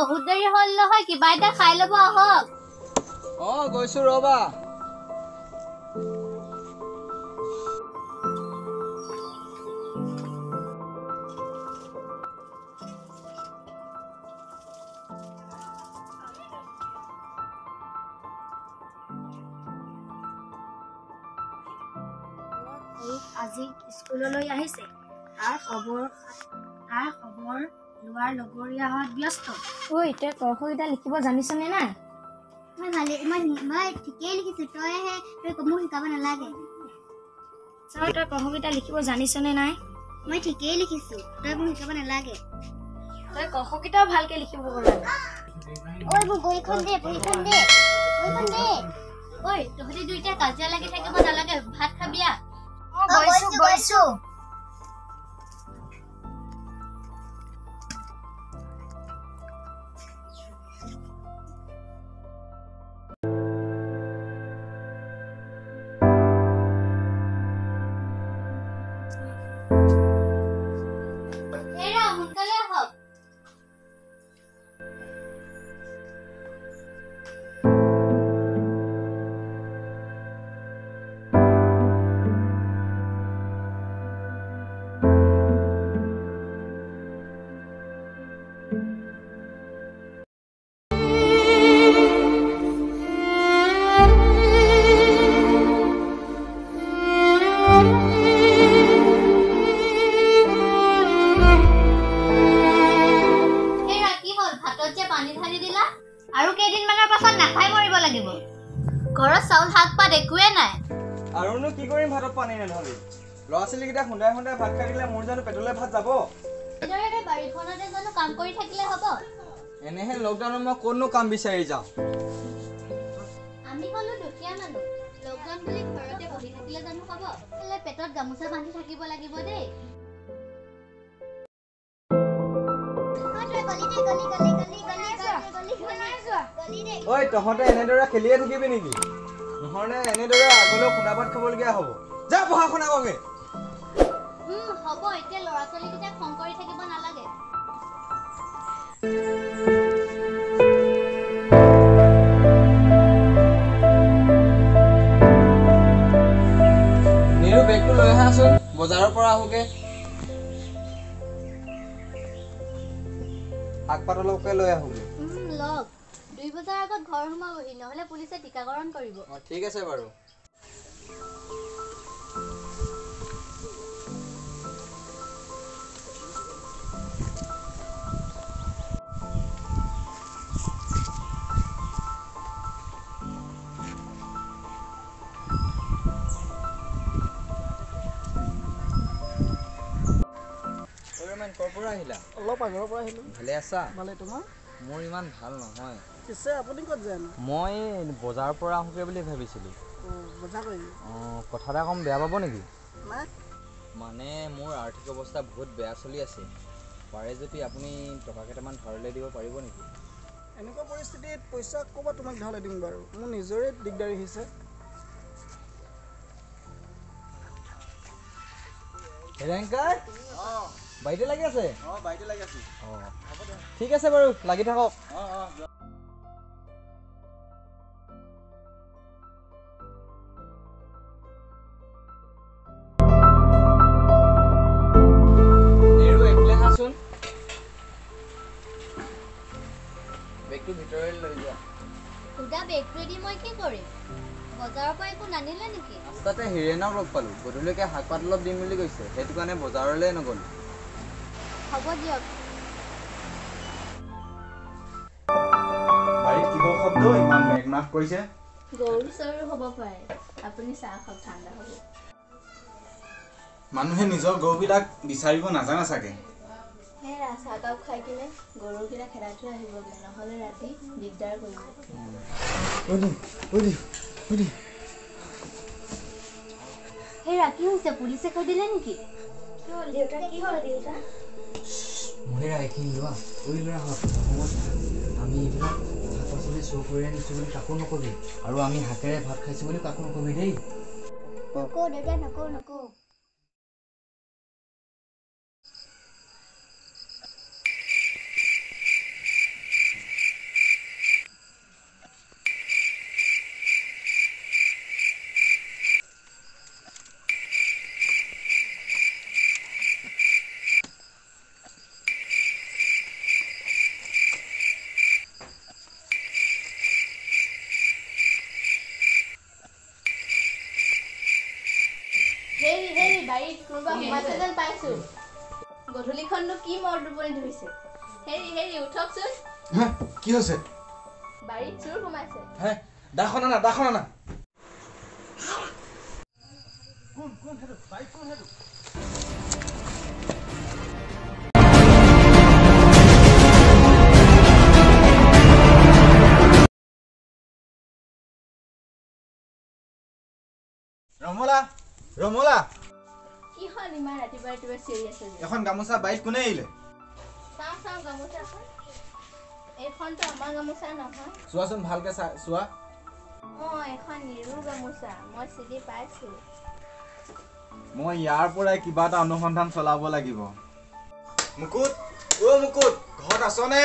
বহুত দেৰি হ'ল নহয়, কিবা এটা খাই ল'ব আহক। অ গৈছো ৰবা। আজি স্কুললৈ আহিছে, তাৰ খবৰ লোৱাৰ লগৰীয়াহঁত ব্যস্ত। ঐ, তই ক খ কেইটা লিখিব জানিছনে নাই? মই ঠিকেই লিখিছো, তইহে মোক শিকাব নালাগে। তই ক খ কেইটা লিখিব জানিছনে নাই? মই ঠিকেই লিখিছো, তই মোক শিকাব নালাগে। তই ক খ কেইটাও ভালকে লিখিব লাগে। ঐ, মোক বহীখন দে, বহীখন দে, বহীখন দে। ঐ, তহঁতি দুইটা কাজিয়া লাগি থাকিব নালাগে, ভাত খাবি আহ। গৈছো গৈছো। হেৰা, সোনকালে আহক। হেৰা, কি হ'ল? ভাতত যে পানী ঢালি দিলা? আৰু কেইদিনমানৰ পাছত নাখাই মৰিব লাগিব। ঘৰত চাউল শাক পাত একোৱে নাই। আৰুনো কি কৰিম ভাতত পানী নঢালি? ল'ৰা ছোৱালীকেইটা খুন্দাই খুন্দাই ভাত খাই দিলে মোৰ জানো পেটলৈ ভাত যাব? এনেদৰে বাৰীখনতে জানো কাম কৰি থাকিলে হ'ব? এনেহে লকডাউনত মই ক'তনো কাম বিচাৰি যাওঁ? আমি হ'লো দুখীয়া মানুহ, লকডাউন বুলি ঘৰতে বহি থাকিলে জানো হ'ব? হ'লে পেটত গামোচা বান্ধি থাকিব লাগিব দেই। অ, তই গলি দে, গলি গলি গলি গলি গলি গলি গলি দে। ঐ, তহঁতে এনেদৰে খেলিয়ে থাকিবি নেকি? নহ'লে এনেদৰে আগলৈও খুন্দা ভাত খাবলগীয়া হ'ব। যা পঢ়া শুনা কৰগে। হ'ব, এতিয়া ল'ৰা ছোৱালীকেইটাক খং কৰি থাকিব নালাগে। নিৰু, বেগটো লৈ আহাচোন, বজাৰৰ পৰা আহোগে। শাক পাত অলপকে লৈ আহোগে। লওক, 2 বজাৰ আগত ঘৰ সোমাবহি, নহ'লে পুলিচে টীকাকৰণ কৰিব। অ ঠিক আছে বাৰু। ঐ ৰমেন, ক'ৰ পৰা আহিলা? অলপ আগৰ পৰা আহিলোঁ। ভালে আছা? ভালে, তোমাৰ? মোৰ ইমান ভাল নহয়। পিছে আপুনি ক'ত যায়নো? মই বজাৰৰ পৰা আহোঁগৈ বুলি ভাবিছিলোঁ। বজাৰ কৰিব? অঁ, কথা এটা ক'ম, বেয়া পাব নেকি? নাই। মানে মোৰ আৰ্থিক অৱস্থা বহুত বেয়া চলি আছে, পাৰে যদি আপুনি টকা কেইটামান ধাৰলৈ দিব পাৰিব নেকি? এনেকুৱা পৰিস্থিতিত পইচা ক'ৰপৰা তোমাক ধাৰলৈ দিম বাৰু? মোৰ নিজৰে দিগদাৰী হৈছে। ৰেংকাৰ, বাৰীতে লাগি আছে? অঁ, বাৰীতে লাগি আছো। অঁ, ঠিক আছে বাৰু, লাগি থাকক। অঁ অঁ। নেৰু, এইফালে আহাচোন, বেগটো ভিতৰলৈ লৈ যোৱা। সুদা বেগটোৱেদি মই কি কৰিম? বজাৰৰ পৰা একো নানিলে নেকি? ৰাস্তাতে হিৰেণক লগ পালোঁ, গধূলিকে শাক পাত অলপ দিম বুলি কৈছে, সেইটো কাৰণে বজাৰলৈ নগ'লো। হ'ব দিয়ক। বাৰীত কিহৰ শব্দ ইমান মেঘনাশ কৰিছে? গৰু চৰু হ'ব পাৰে। আপুনি চাহ খাওক, ঠাণ্ডা হ'ব। মানুহে নিজৰ গৰুবিলাক বিচাৰিব নাজানে চাগে। হেৰা, চাহকাপ খাই কিনে গৰুকেইটা খেদাই থৈ আহিবগৈ, নহ'লে ৰাতি দিগদাৰ কৰিব। হেৰা, কি হৈছে? পুলিচে খেদিলে নেকি? কি হ'ল দেউতা? কি হ'ল দেউতা? মহিৰা, এইখিনি লোৱা। ঐ ল'ৰাহঁত, আমি এইবিলাক শাক পাচলি চুৰ কৰি আনিছোঁ বুলি কাকো নকবি, আৰু আমি শাকেৰে ভাত খাইছোঁ বুলি কাকো নকবি দেই। নকওঁ দেউতা, নকওঁ নকওঁ। হেৰি হেৰি, বাৰীত কোনোবা সোমাইছে যেন পাইছো। গধূলিখননো কি মৰ টোপনি ধৰিছে। হেৰি হেৰি, উঠকচোন। কি হৈছে? বাৰীত চোৰ সোমাইছে। হে, দাখন আনা, দাখন আনা। কোন কোন সেইটো? বাৰীত কোন সেইটো? ৰমলা, ৰমলা, কি হ'ল ইমান ৰাতিপুৱা ৰাতিপুৱা চিঞৰি আছে যে? এখন গামোচা বাৰীত কোনে এৰিলে? চাওঁ চাওঁ গামোচাখন। এইখনতো আমাৰ গামোচা নহয়। চোৱাচোন ভালকে চোৱা। অঁ, এখন নিৰু গামোচা, মই চিনি পাইছো। মই ইয়াৰ পৰাই কিবা এটা অনুসন্ধান চলাব লাগিব। মুকুট, অ' মুকুট, ঘৰত আছনে?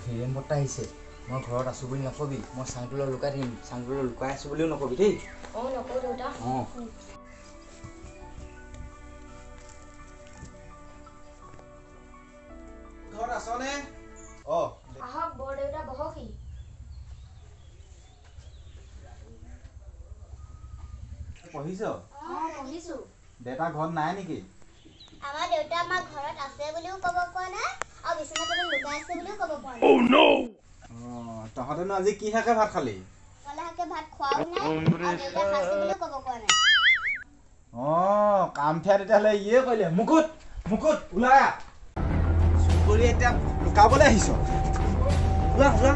হিৰেণ বৰ্তা আহিছে। মই ঘৰত আছো বুলি নকবি, মই চাংটোলৈ লুকাই থাকিম। চাংটোলৈ লুকাই আছো বুলিও নকবি দেই। অঁ, নকওঁ দেউতা। অঁ, ঘৰত আছনে? অ, আহক বৰদেউতা, বহকহি। পঢ়িছ? অঁ, পঢ়িছো। দেউতা ঘৰত নাই নেকি? আমাৰ দেউতা আমাৰ ঘৰত আছে বুলিও ক'ব পৰা নাই আৰু বিচনাৰ তলত লুকাই আছে বুলিও ক'ব পৰা নাই। অঁ, তহঁতেনো আজি কি শাকে ভাত খালি? কলা শাকে ভাত খোৱাও নাই আৰু দেউতা খাইছে বুলিও ক'ব পৰা নাই। অঁ, কামঠীয়া তেতিয়াহ'লে ইয়ে কৰিলে। মুকুট, মুকুট, ওলাই আহ। চুৰ কৰি এতিয়া লুকাবলৈ আহিছ। ওলা ওলা।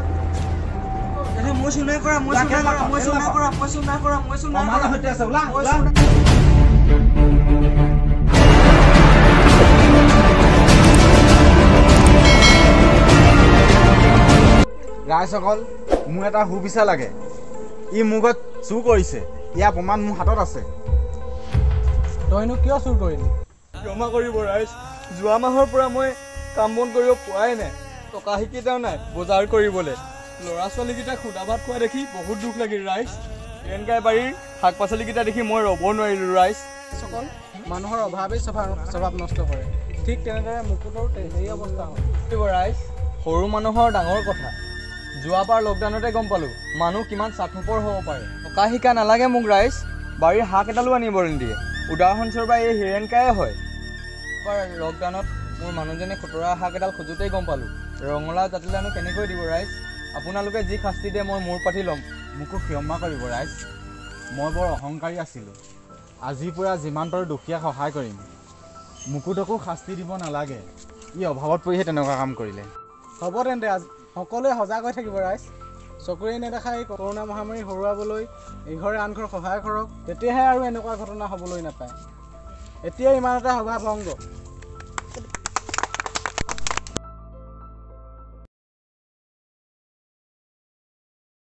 মই চুৰ নাই কৰা, মই চুৰ নাই কৰা, মই চুৰ নাই কৰা, মই চুৰ নাই কৰা, মই চুৰ নাই কৰা। সৈতে আছে, ওলা ওলা। ৰাইজসকল, মোৰ এটা সুবিচা লাগে। ই মোৰ ঘৰত চুৰ কৰিছে, ইয়াৰ প্ৰমাণ মোৰ হাতত আছে। তইনো কিয় চুৰ কৰিলি? ক্ষমা কৰিব ৰাইজ, যোৱা মাহৰ পৰা মই কাম বন কৰিব পোৱাই নাই, টকা সিকেইটাও নাই বজাৰ কৰিবলৈ। ল'ৰা ছোৱালীকেইটাক সুদা ভাত খোৱা দেখি বহুত দুখ লাগিল ৰাইজ। হিৰেণকাই বাৰীৰ শাক পাচলিকেইটা দেখি মই ৰ'ব নোৱাৰিলোঁ ৰাইজ। সকল মানুহৰ অভাৱেই স্বভাৱ নষ্ট কৰে, ঠিক তেনেদৰে মুকুটৰো সেই অৱস্থা হয়। ৰাইজ, সৰু মানুহৰ ডাঙৰ কথা। যোৱাবাৰ লকডাউনতে গম পালোঁ মানুহ কিমান স্বাৰ্থপৰ হ'ব পাৰে। টকা শিকা নালাগে মোক ৰাইজ, বাৰীৰ শাক এডালো আনিব নিদিয়ে। উদাহৰণস্বৰূপে এই হিৰেণকায়ে হয়। এবাৰ লকডাউনত মোৰ মানুহজনে খুতৰা শাক এডাল খোজোঁতেই গম পালোঁ। ৰঙালাও জাতিলাওনো কেনেকৈ দিব ৰাইজ? আপোনালোকে যি শাস্তি দিয়ে মই মূৰ পাতি ল'ম। মোকো ক্ষমা কৰিব ৰাইজ, মই বৰ অহংকাৰী আছিলোঁ। আজিৰ পৰা যিমান পাৰোঁ দুখীয়াক সহায় কৰিম। মুকুটকো শাস্তি দিব নালাগে, ই অভাৱত পৰিহে তেনেকুৱা কাম কৰিলে। হ'ব তেন্তে, আজি সকলোৱে সজাগ হৈ থাকিব ৰাইজ। চকুৰে নেদেখা এই কৰোণা মহামাৰী হৰুৱাবলৈ ইঘৰে আনঘৰ সহায় কৰক, তেতিয়াহে আৰু এনেকুৱা ঘটনা হ'বলৈ নাপায়। এতিয়া ইমানতে সভা ভংগ।